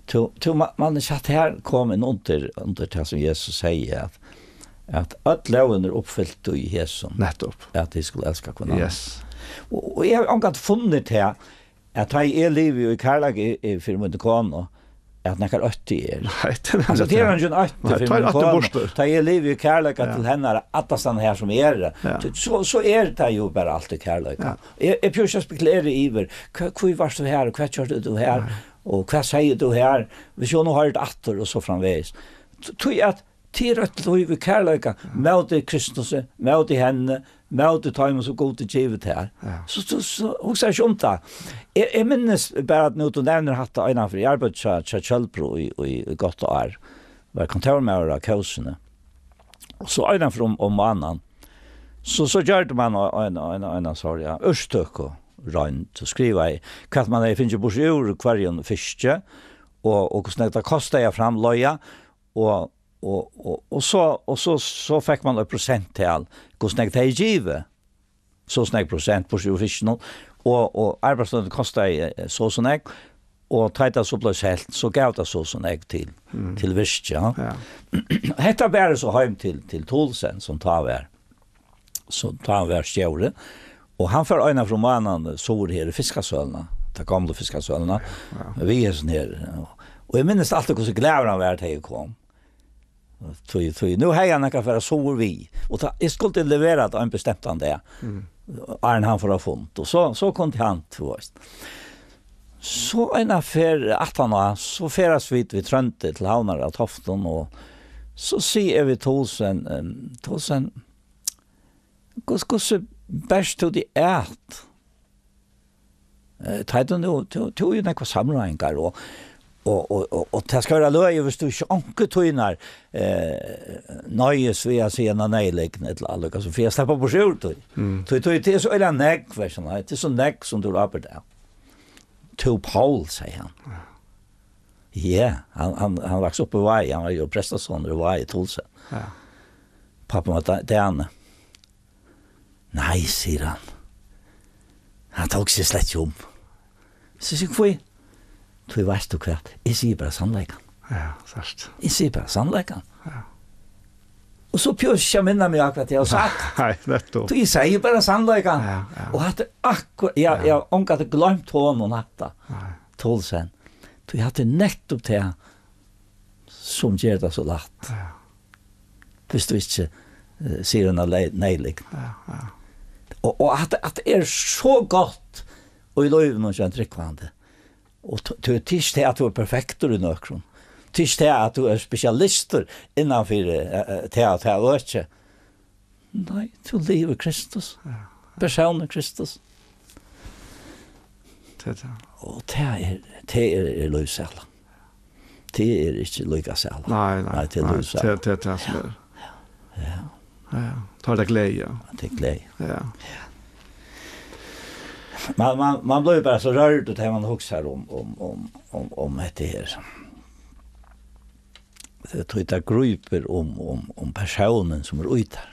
Tú, tú, ma-, man er satt her komin undir, undir tað sum Jesus segði, at, at øll lógin er uppfylt í hesum, Nettupp. at tit skulu elska hvønn annan. Yes. Og, og eg havi ongantíð funnið tað, at tá eg livi í kærleika í, í, fyri míni konu, at nakar ótti er. Nei, tað er Altso, tað er eingin ótti Nei, fyri tá er míni ótti konu. Burtur. Tá eg livi í kærleika Ja. til hennara, allastaðni her sum eg eri. Ja. So, so er tað jo bara alt í kærleika. Ja. Eg, eg prøvi ikki at spekulera yvir, hva, hví vart tú her, og hvat gjørdi tú her, Nei. og hvat sigur tú her, hvis eg nú hoyri aftur, og so framvegis. T-, tí at Tað er eitt lív í kærleika, móti Kristusi, móti henni, móti teimum sum Gud hevur givið tær. Ja. So, so, so hugsa ikki um tað. Eg, eg minnist bara at nú tú nevnir hatta, Einar, fyri eg arbeiddi hjá, hjá Kjølbro í, í, í gott ár. Var kontórmaður á Kósini. Og so eina ferð um, um mánaðin. So, so gjørdi man ein, ein, ein, ein, sorry, ja, úrtøku roynd, og skrivaði, hvat man hevði fingið burtur úr hvørjum fiski, og, og hvussu nógv tað kostaði at framleiða, og, og, og, og so, og so, so fekk man eitt prosenttal, hvussu nógv tað er givið. So og so nógv prosent, burtur úr fiskinum, og, og arbeiðslønin kostaði, eh, so og so nógv, og tá tað so bleiv selt, so gav tað so og so nógv til, Mm. til virkið, ja. Ja. Hetta bar so heim til, til Thulesen, sum tá var, sum tá var stjóri, og hann fór eina ferð um mánaðin suður her í fiskasøluna, ta gamlu fiskasøluna, Ja. við hesum her. Og eg minnist altíð, hvussu glaður hann var, tá eg kom. Tí, tí, nú hevði hann nakað at fara suður við, og tá, eg skuldi levera tað ein bestemtan dag, Mm. áðrenn hann fór á fund, og so, so kundi hann, tú veist. So eina ferð aftaná, so ferðast vit við Tróndi til Havnar av Toftum, og so sigi eg við Thulesen, ehm, Thulesen, hvus-, hvussu bert tú teg at? Eh, tá er tú nú, tú, tú er jo nakrar samráðingar, og, og, og, og, og tað skal vera løgið, hvis tú ikki onkur tínar, eh, nøyes við at siga eina neyðlign, ella alíka, so fyri at sleppa burtur úr tí. Mm. Tí, tí, tað er so øgiliga nógv, veitst tú, nei, tað er so nógv, sum tú er ábyrgd av. Tú, Poul, segði hann. Ja. Ja, hann, hann, hann vaks upp í Vági, hann var jo prestasonur í Vági, Thulesen. Ja. Pápin var da-, dani. Nei, sigur hann. Hann tók seg slett ikki um. So sigi eg, hví? Tí veitst tú hvat, eg sigi bara sannleikan. Ja, sært. Eg sigi bara sannleikan. Ja. Og so behøvi eg ikki at minna meg á hvat eg havi sagt. Nei, nettupp. Tí eg sigi bara sannleikan. Ja, ja. Og hatta er akkur-, ja, Ja. eg havi ongantíð gloymt honum hatta. Nei. Thulesen. Tí hatta er nettupp tað sum ger tað so lætt. Ja. Hvis tú ikki, eh, sigur eina lei-, neyðlign. Ja, ja. Og, og at, at tað er so gott í lívinum hjá einum trúgvandi. Og t-, t-, tað er ikki tað at tú ert perfektur í nøkrum. Tað er ikki tað at tú ert spesialistur innanfyri, eh, eh, tað og tað økið. Nei, tú livir Kristus. Ja. Persónliga Kristus. Tað er tað. Og tað er, tað er, er lívssæla. Tað er ikki líkasæla. Nei, nei, Nei, tað er nei, lívssæla. tað, tað er tað sum er. Ja. Ja, ja. Tá er tað gleði, ja. Ja, tað er gleði. Ja. Man, man, man blívur bara so rørdur, tá man hugsar um, um, um, um, um hetta her. Tí tað grípur um, um, um persónin sum er í tær.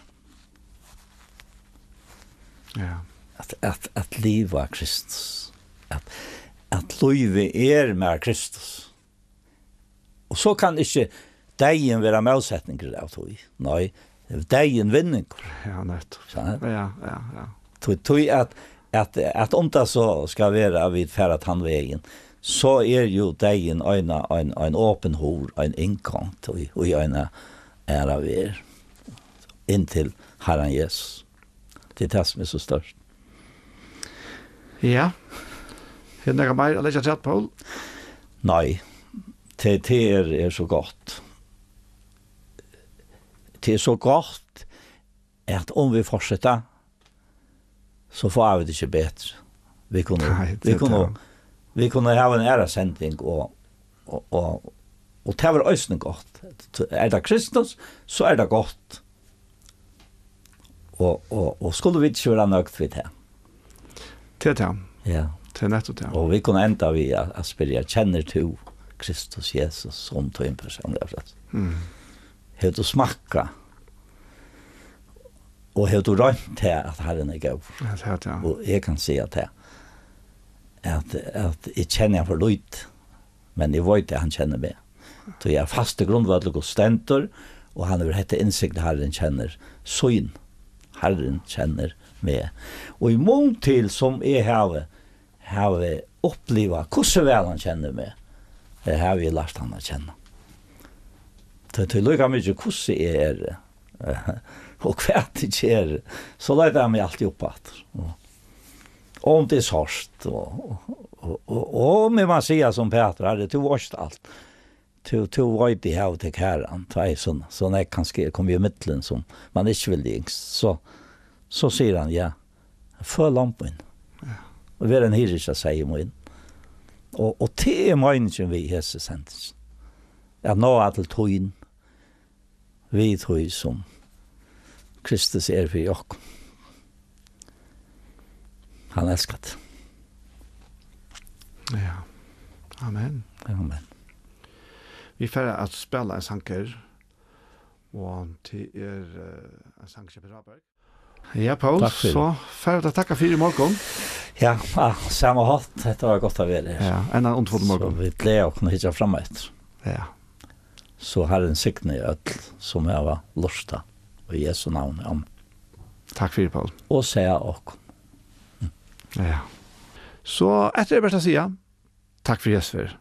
Ja. At, at, at liva Kristus. At, at lívið er mær Kristus. Og so kann ikki deyðin vera mótsetningur av tí. Nei, deyðin vinningur. Ja, nettupp. Sant? Ja, ja, ja. Tí, tí at, at, at um tað so skal vera, at vit fara tann vegin, so er jo deyðin ein, ein, ein opin hurð, ein inngongd í, í eina aðra verð, inn til Harran Jesus. Tað er tað, sum er so stórt. Ja. Er nakað meir at leggja afturat, Poul? Nei. Tað, tað er, er so gott. Tað er so gott, at um vit fortseta, so fáa vit ikki betri. Vit kunnu, Nei, vit tað kunnu, tað. vit kunnu hava eina aðra sending, og, og, og, og tað var eisini gott. Er tað Kristus, so er tað gott. Og, og, og skuldu vit ikki vera nøgd við tað? Tað er tað. Ja. Tað er nettupp tað. Og vit kunnu enda við at, at spyrja, kennir tú Kristus Jesus sum tín persónliga frelsara? Mm. Hevur tú smakkað? Og hevur tú roynt tað, at Harrin er góður? Ja, tað er tað. Og eg kann siga tað, at, at eg kenni hann for lítið. Men eg veit, at hann kennir meg. Tí eg eri fastur grundvøllur, Gud stendur, og hann hevur hetta innsikt, Harrin kennir sín. Harrin kennir meg. Og í mun til, sum eg havi, havi upplivað, hvussu væl hann kennir meg, Eg havi lært hann at kenna. Tað er líka mikið hvussu eg eri, og hvat eg geri, so leitar hann meg altíð upp aftur. Og um tað er sárt, og, og, og, og, og um eg má siga sum Pætur, Harri, tú veitst alt. Tú, tú veit, eg havi teg kæran, tá er so, so nógv kanska er komið í millum, sum man ikki vil ynskt, so, so sigur hann, ja, føl lombin. Ja. Og ver ein hirðiseyður mín. Og, og tað er meiningin við hesi sendingin. At náa til tín, við tí sum Kristus er fyri okkum. Hann elskar teg. Ja. Amen. Amen. Vit fara at spæla ein sang her, og tað er, eh, ein sang hjá Petur Háberg. Ja, Poul, Takk fyri. So fara vit at takka fyri í morgun. Ja, á sama hátt. Hetta var gott at vera her. Ja, ein undurfullur morgun. So vit gleða okkum at hyggja fram eftir. Ja. So Harrin signi øll, sum hava lurtað. Í Jesu navni. Amen. Takk fyri, Poul. Og siga okkum. Ja. So, eftir er bert at siga, takk fyri, Jesper.